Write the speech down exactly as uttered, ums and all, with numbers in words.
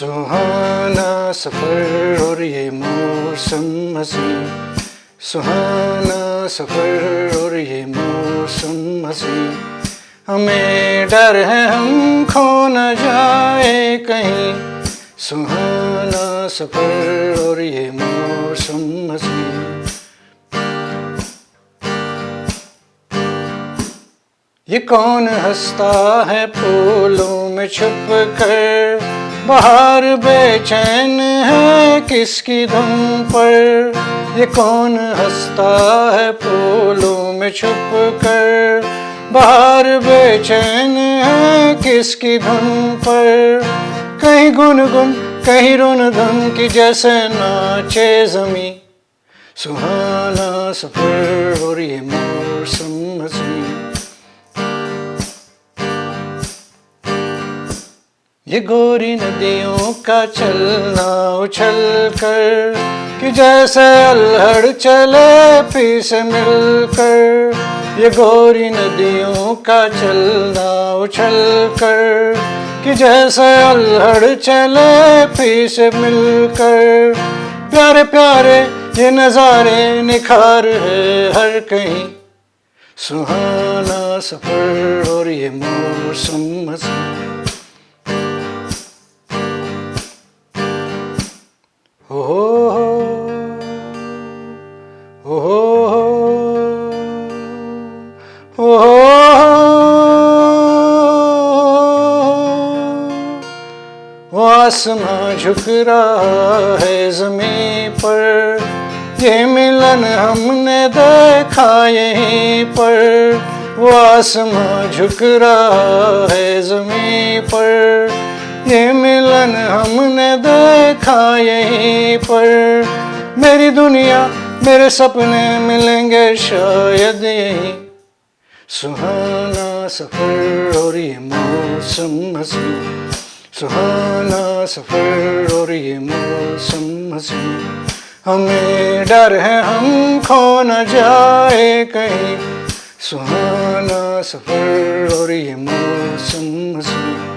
سہانا سفر اور یہ موسم حسین، سہانا سفر اور یہ موسم حسین، ہمیں ڈر ہے ہم کھو نہ جائے کہیں، سہانا سفر اور یہ موسم حسین۔ یہ کون ہنستا ہے پھولوں میں چھپ کر، بہار بے چین ہے کس کی دھن پر؟ یہ کون ہنستا ہے پھولوں میں چھپ کر، بہار بے چین ہے کس کی دھن پر؟ کہیں گنگن، کہیں رن دھن کی جیسے ناچے زمین، سہانا سفر اور یہ موسم حسین۔ یہ گوری ندیوں کا چلنا اچھل کر، کہ جیسے الہڑ چلے پی سے مل کر۔ یہ گوری ندیوں کا چلنا اچھل کر، کہ جیسے الہڑ چلے پی سے مل کر۔ پیارے پیارے یہ نظارے نکھار ہے ہر کہیں، سہانا سفر اور یہ موسم حسین۔ ہو ہو ہو، ہو ہو ہو، ہو ہو ہو۔ وہ آسماں جھک رہا ہے زمین پر، یہ ملن ہم نے دیکھا یہیں پر۔ وہ آسماں جھک رہا ہے زمین پر، یہ ملن ہم نے دیکھا یہیں پر۔ میری دنیا، میرے سپنے ملیں گے شاید یہیں، سہانا سفر اور یہ موسم حسین، سہانا سفر اور یہ موسم حسین۔ ہمیں ڈر ہے ہم کھو نہ جائے کہیں، سہانا سفر اور یہ موسم حسین۔